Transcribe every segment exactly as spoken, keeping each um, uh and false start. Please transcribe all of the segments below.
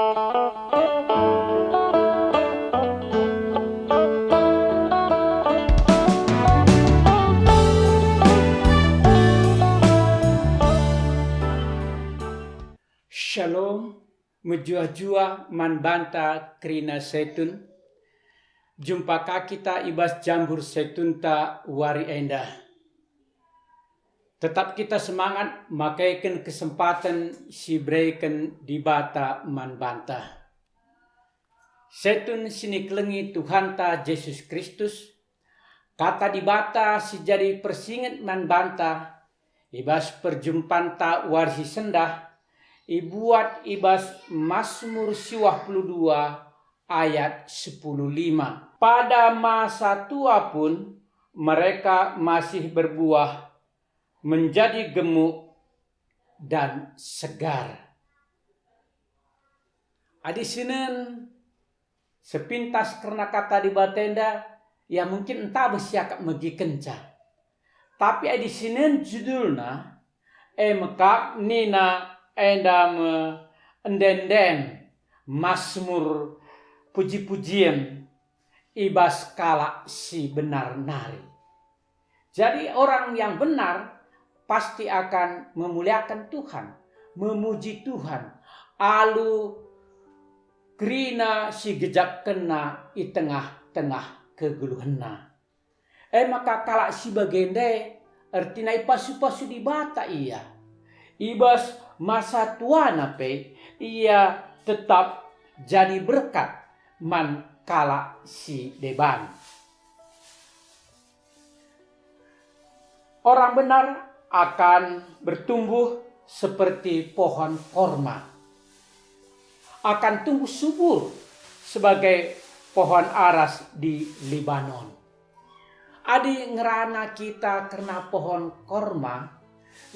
Shalom, mejuah-juah man banta kerina Setun. Jumpa ka kita i bas jambur Setunta wari enda. Tetap kita semangat makaiken kesempaten si ibereken Dibata man banta. Setun si nikelengi Tuhanta Jesus Kristus, Kata Dibata si jadi persinget man banta, i bas perjumpanta wari si sendah, ibuat i bas Masmur siwah puluh dua ayat sepuluh lima. Pada masa tua pun mereka masih berbuah, menjadi gemuk, dan segar. Adi sinen sepintas kerna Kata Dibata enda, ya mungkin ntah beh siakap megikenca. Tapi adi sinen judulna, e mekap nina enda me ende-enden, Masmur, puji-pujien i bas kalak si benar nari. Jadi orang yang benar pasti akan memuliakan Tuhan, memuji Tuhan, alu kerina si gejapkenna i tengah-tengah kegeluhenna. E maka kalak si bage ndai ertina ipasu-pasu Dibata ia. I bas masa tuana pe ia tetap jadi berkat man kalak si deban. Orang benar akan bertumbuh seperti pohon korma, akan tumbuh subur sebagai pohon aras di Libanon. Adi ngerana kita kerna pohon korma,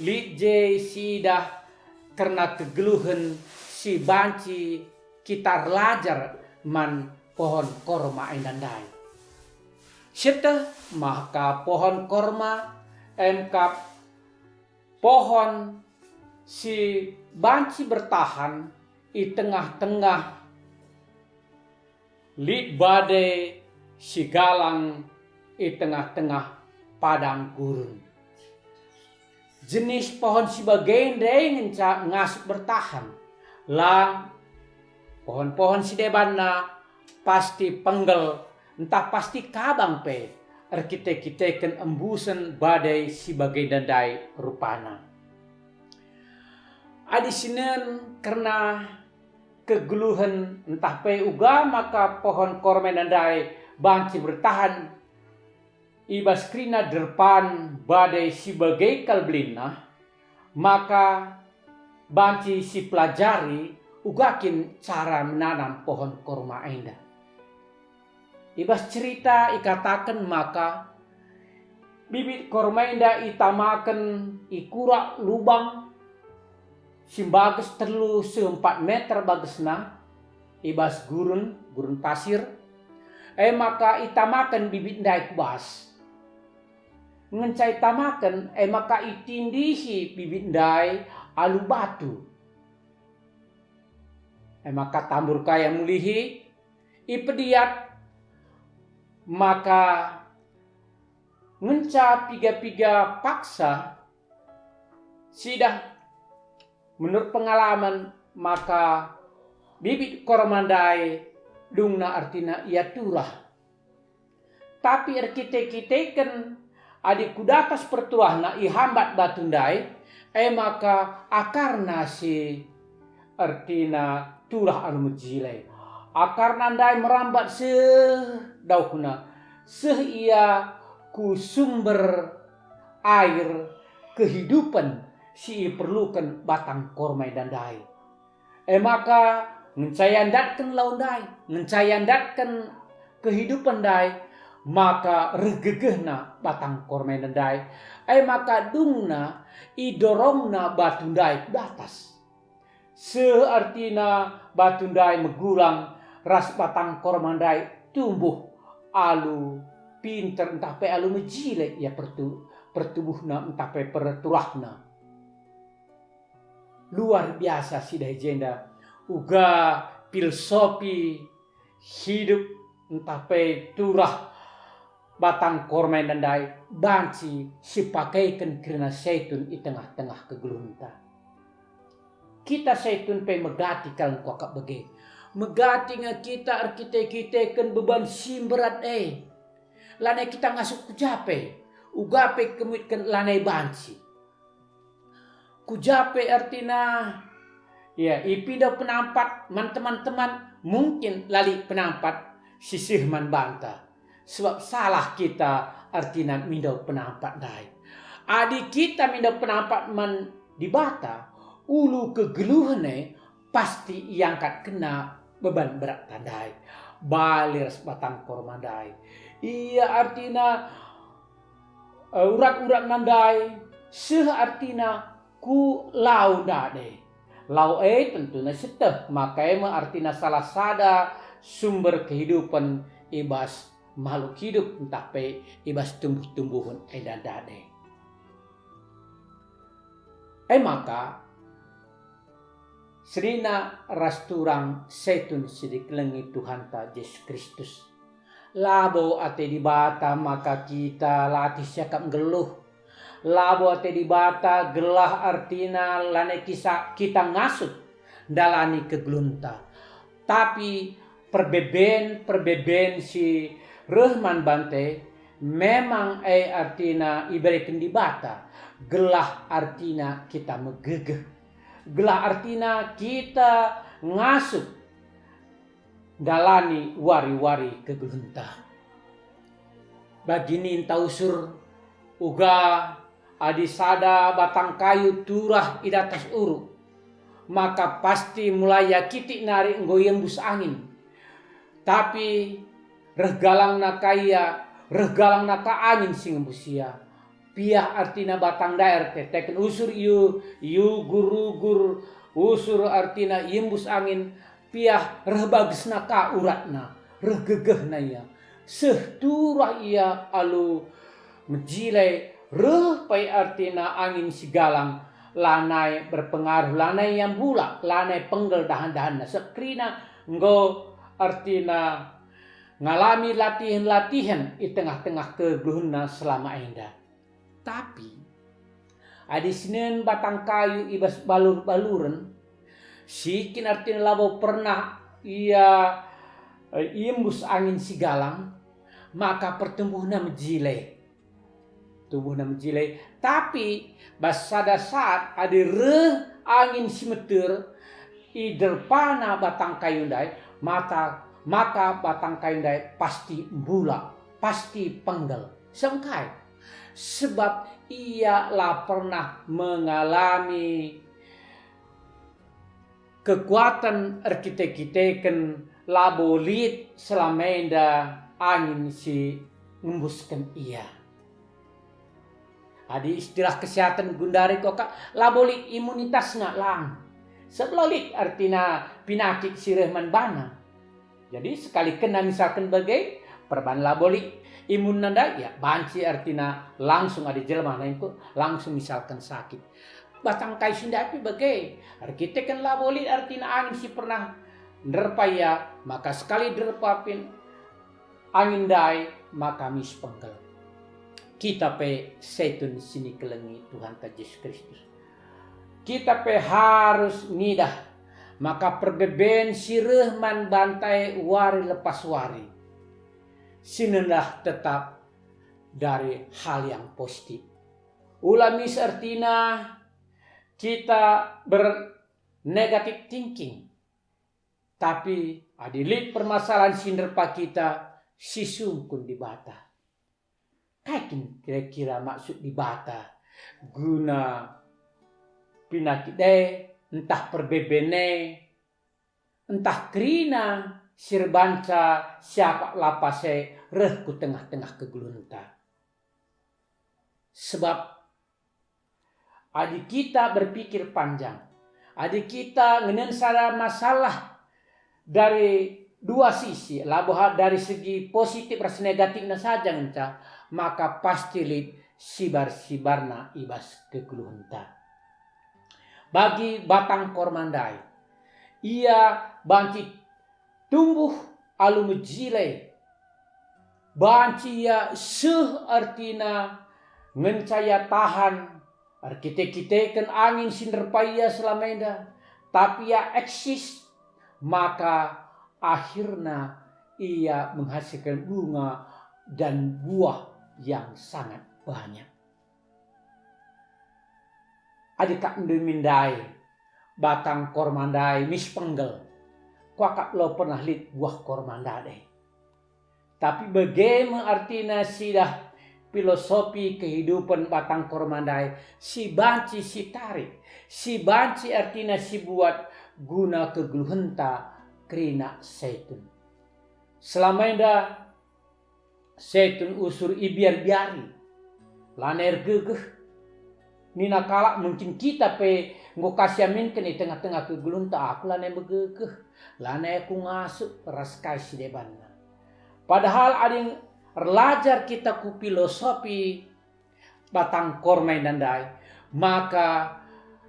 lit je siidah kerna kegeluhen si banci kita erlajar man pohon korma enda ndai. Sieteh maka pohon korma e mekap pohon si banci bertahan i tengah-tengah lit bade si galang i tengah-tengah padang gurun. Jenis pohon si bage ndai ngenca ngasup bertahan. Lang, pohon-pohon si debanna pasti penggel ntah pasti kabang pe erkite-kiteken embusen bade si bage ndai rupana. Adi sinen kerna kegeluhen ntah pe uga maka pohon korma enda ndai banci bertahan i bas kerina derpan bade si bage kal belinna, maka banci sipelajari uga kin cara menanam pohon korma enda. I bas cerita ikataken maka bibit korma enda itamaken i kurak lubang si mbages telu seh empat meter bagesna i bas gurun, gurun pasir, e maka itamaken bibit ndai ku bas. Ngenca itamaken, e maka itindihi bibit ndai alu batu. E maka tambur kaya mulihi, ipediat, maka ngenca piga-piga paksa, sidah menurut pengalaman maka bibit korma ndai dungna ertina ia turah. Tapi erkite-kiteken adi ku datas perturahna ihambat batu ndai, e maka akarna si ertina turah alu mejile. Akarna ndai merambat seh dauhna, seh ia ku sumber air kehidupen si iperluken batang korma enda ndai. E maka ngenca iandatken lau ndai, ngenca iandatken kehidupen ndai, maka reh gegehna batang korma enda ndai. E maka dungna idorongna batu ndai ku datas. Seh ertina batu ndai megulang ras batang korma ndai tumbuh alu pinter ntah pe alu mejile ia pertu-, pertubuhna ntah pe perturahna. Luar biasa sidah i jenda, uga pilsopi hidup ntah pe turah batang korma enda ndai banci sipakeken kerina Saitun i tengah-tengah kegeluhenta. Kita Saitun pe megati kal engkuakap bage. Megati nge kita erkite-kiteken beban si mberat e. Lanai kita ngasup ku ja pe, uga pe kemuitken lanai banci. Ku ja pe ertina, ya, ipindah penampat man teman-teman, mungkin la lit penampat si seh man banta. Sebab salah kita ertina mindo penampat ndai. Adi kita mindo penampat man Dibata, ulu kegeluhen e pasti iangkatkenna beban beratta ndai, bali ras batang korma ndai. Ia ertina, eh, urat-uratna ndai seh ertina ku lau ndade. Lau e tentuna sieteh, maka e me ertina salah sada sumber kehidupen i bas makhluk hidup ntah pe i bas tumbuh-tumbuhen enda ndade. E maka, senina ras turang Saitun si dikelengi Tuhanta Jesus Kristus. Labo ate Dibata maka kita latih siakap nggeluh. Labo ate Dibata gelah ertina lanai kisa-, kita ngasup ndalani kegeluhenta. Tapi perbeben-perbeben si reh man banta e, memang e ertina ibereken Dibata, gelah ertina kita megegeh, gelah ertina kita ngasup ndalani wari-wari kegeluhenta. Bagi ninta usur, uga adi sada batang kayu turah i datas uruk, maka pasti mulai ia kitik nari enggo iembus angin. Tapi reh galangna ka ia, reh galangna ka angin si ngembus ia. Piah ertina batang ndai erteteken usur iu, iugur-ugur, usur ertina iembus angin, piah reh bagesna ka uratna, reh gegehna ia. Seh turah ia alu mejile, reh pe ertina angin si galang, lanai berpengaruh, lanai ia mbulak, lanai pengkel dahan-dahanna. Seh kerina enggo ertina ngalami latihen-latihen i tengah-tengah kegeluhenna selama enda. Tapi, adi sinen batang kayu i bas balur-baluren, si kin ertina labo pernah ia, eh, iembus angin si galang, maka pertumbuhna mejile. Tubuhna mejile, tapi bas sada saat adi reh angin si meter, iderpana batang kayu ndai, mata, maka batang kayu ndai pasti mbulak, pasti pengkel. Sebab engkai? Sebab ia la pernah mengalami kekuatan erkite-kiteken, labo lit selama enda angin si ngembusken ia. Adi istilah kesehatan gundari koka, labo lit imunitasna lang. Sebab la lit ertina pinakit si reh man bana. Jadi sekali kena misalken bage, perban labo lit imunna ndai, ya banci ertina langsung adi jelma nengku langsung misalken sakit. Batang kayu si ndai pe bage, erkiteken labo lit ertina angin si pernah nderpa ia, maka sekali derpa pin angin ndai maka mis pengkel. Kita pe setun si nikelengi Tuhanta Jesus Kristus. Kita pe harus ngidah maka perbeben si reh man banta e wari lepas wari, si nendah tetap dari hal yang positif. Ula mis ertina kita ber-, negative thinking. Tapi adi lit permasalahan si nderpa kita, sisungkun Dibata. Kai kin kira-kira maksud Dibata guna pinakit e, ntah perbeben e, ntah kerina si erbanca siapak lapas e reh ku tengah-tengah kegeluhenta? Sebab adi kita berpikir panjang, adi kita ngenen sada masalah dari dua sisi, labo ha-, dari segi positif ras negatifna saja ngenca, maka pasti lit sibar-sibarna i bas kegeluhenta. Bagi batang korma ndai, ia banci Tumbuh alu mejile, banci ia seh, ertina ngenca ia tahan erkite-kiteken angin si nderpa ia selama enda, tapi ia eksis, maka akhirna ia menghasilkan bunga dan buah yang sangat banyak. Adi kap ndemi ndai, batang korma ndai mis penggel, kuakap lo pernah lit buah korma ndai. Tapi bage me artina sidah filosofi kehidupen batang korma ndai si banci sitarik, si banci artina sibuat guna kegeluhenta kerina Saitun. Selama enda Saitun usur ibiar-biari, lanai ergegeh. Nina kalak, mungkin kita pe enggo ka siaminken i tengah-tengah kegeluhenta, "Aku lanai megegeh, lanai aku ngasup ras kai si debanna." Padahal adi erlajar kita ku filosofi batang korma enda ndai, maka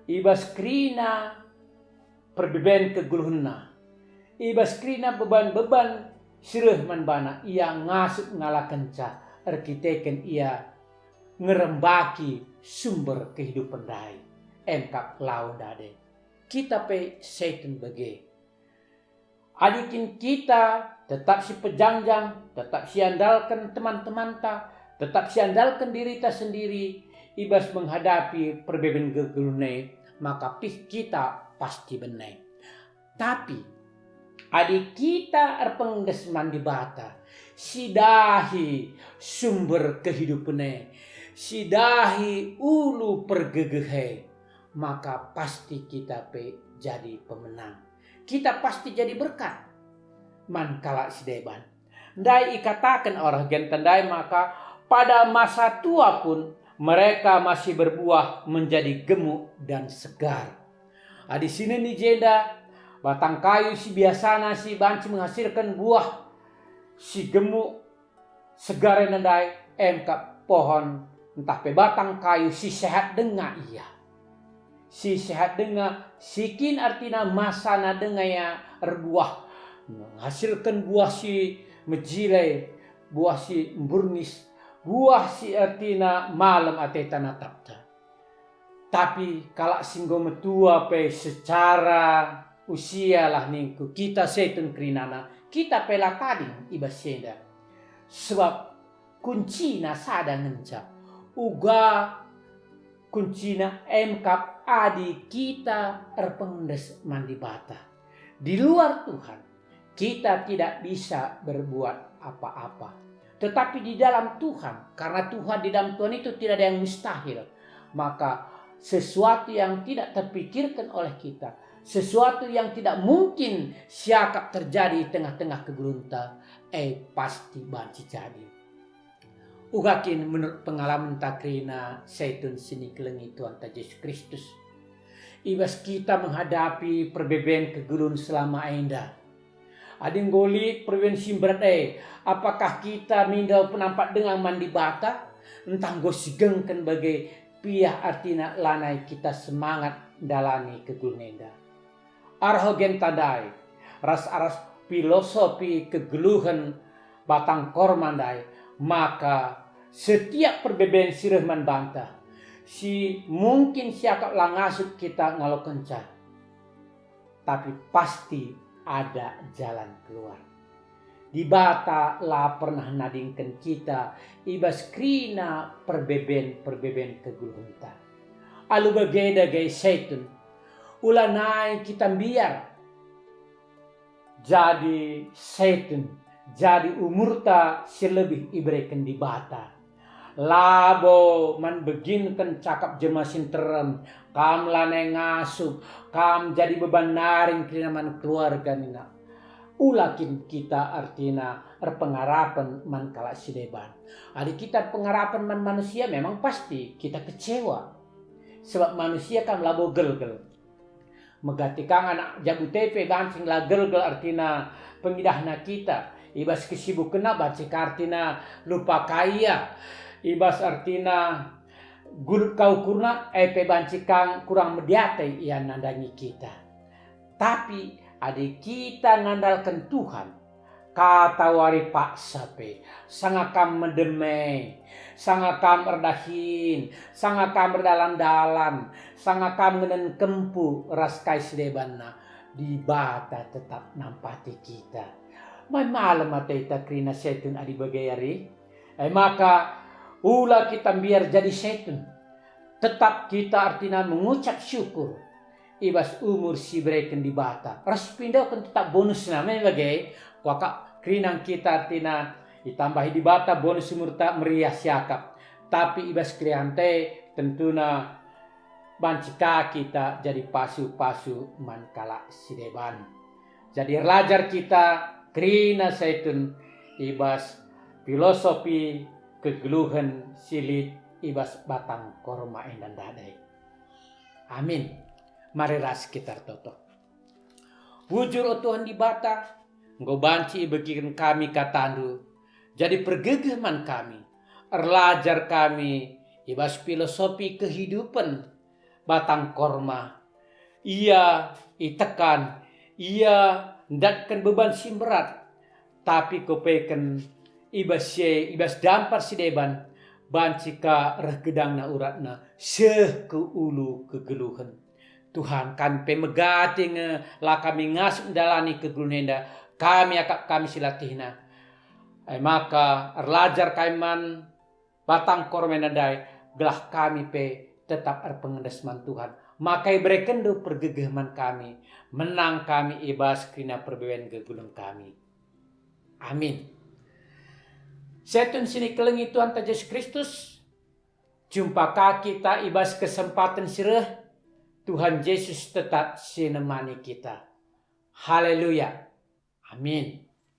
i bas kerina perbeben kegeluhenna, i bas kerina beban-beban si reh man bana, ia ngasup ngalakenca erkiteken ia ngerembaki sumber kehidupen ndai, emkap lau ndade. Kita pe Saitun bage. Adi kin kita tetap sipejangjang, tetap siandalken teman-temanta, tetap siandalken dirita sendiri i bas menghadapi perbeben kegeluhen e, maka pih kita pasti bene. Tapi adi kita erpengges man Dibata, sidahi sumber kehidupen e, sidahi ulu pergegeh e, maka pasti kita pe jadi pemenang. Kita pasti jadi berkat man kalak si deban. Ndai ikataken arah genta ndai maka pada masa tua pun mereka masih berbuah menjadi gemuk dan segar. Adi sinen i jenda, batang kayu si biasana si banci menghasilken buah si gemuk segar enda ndai, emkap pohon ntah pe batang kayu si sehat denga ia. Si sehat denga, si kin artina masana denga ia erbuah, menghasilken buah si mejile, buah si mburngis, buah si artina malem ateta natapta. Tapi kalak si enggo metua pe secara usia lah ningku kita Saitun kerinana, kita pe la tading i bas si enda. Sebab kuncina sada ngenca, uga kuncina emkap adi kita erpengges man Dibata. Di luar Tuhan, kita tidak bisa berbuat apa-apa. Tetapi di dalam Tuhan, karena Tuhan, di dalam Tuhan itu tidak ada yang mustahil, maka sesuatu yang tidak terpikirkan oleh kita, sesuatu yang tidak mungkin siakap terjadi di tengah-tengah kegeluhenta, eh, pasti banci jadi. Uga kin menurut pengalamenta kerina Saitun si nikelengi Tuhanta Jesus Kristus? I bas kita menghadapi perbeben kegeluhen selama enda, adi enggo lit perbeben si mberat e, apakah kita mindo penampat denga man Dibata? Ntah enggo sigengken bage piah artina lanai kita semangat ndalani kegeluhen enda? Arah genta ndai, ras-ras filosofi kegeluhen batang korma ndai, maka setiap perbeben si reh man banta, si mungkin siakap la ngasup kita ngalokenca, tapi pasti ada jalan keluar. Dibata la pernah nadingken kita i bas kerina perbeben-perbeben kegeluhenta. Alu bage dage Saitun, ulanai kita mbiar jadi Saitun, jadi umurta si lebih ibereken Dibata. Labo man beginken cakap jelma si nterem, kam lanai ngasup, kam jadi beban naring kerina man keluarga nina. Ula kin kita artina erpengarapen man kalak si deban. Adi kita erpengarapen man manusia, memang pasti kita kecewa. Sebab manusia kan labo gelgel. Megati kang anak jabu tepe banci la gelgel artina pengidahna kita. I bas kesibukenna banci ka artina lupa ka ia. I bas artina gulut ka ukurna, e pe banci kang kurang mediate ia nandangi kita. Tapi Adi kita ngandalken Tuhan, katawari paksa pe, sanga kam medem e, sanga kam erdahin, sanga kam erdalan-dalan, sanga kam ngenen kempu ras kai si debanna, Dibata tetap nampati kita. Mai malem ateta kerina setun adi bage ari. E maka, ula kita mbiar jadi setun. Tetap kita artina mengucap syukur i bas umur si ibereken Dibata, ras pindoken tetap bonusna me bage. Kuakap kerinang kita artina itambahi Dibata bonus umurta meriah siakap. Tapi i bas keriahenta e tentuna banci ka kita jadi pasu-pasu man kalak si deban. Jadi erlajar kita kerina setun i bas filosofi kegeluhen si lit i bas batang korma enda ndai. Amin. Mari ras kita ertoto. Bujur, o Tuhan Dibata, enggo banci ibegiken kami kataNdu, jadi pergegeh man kami. Erlajar kami i bas filosofi kehidupen batang korma. Ia itekan, ia ndatken beban si mberat, tapi kupeken i bas si e, i bas dampar si deban, banci ka reh gedangna uratna seh ku ulu kegeluhen. Tuhan, kami pe megati nge la kami ngasup ndalani kegeluhen enda, kami akap kami si latihna. E maka erlajar kami man batang korma enda ndai, gelah kami pe tetap erpengendes man Tuhan. Maka iberekenNdu pergegeh man kami, menang kami i bas kerina perbeben kegeluhen kami. Amin. Setun si nikelengi Tuhanta Jesus Kristus, jumpa ka kita i bas kesempaten si reh. Tuhan Jesus tetap si nemani kita. Haleluya. Amin.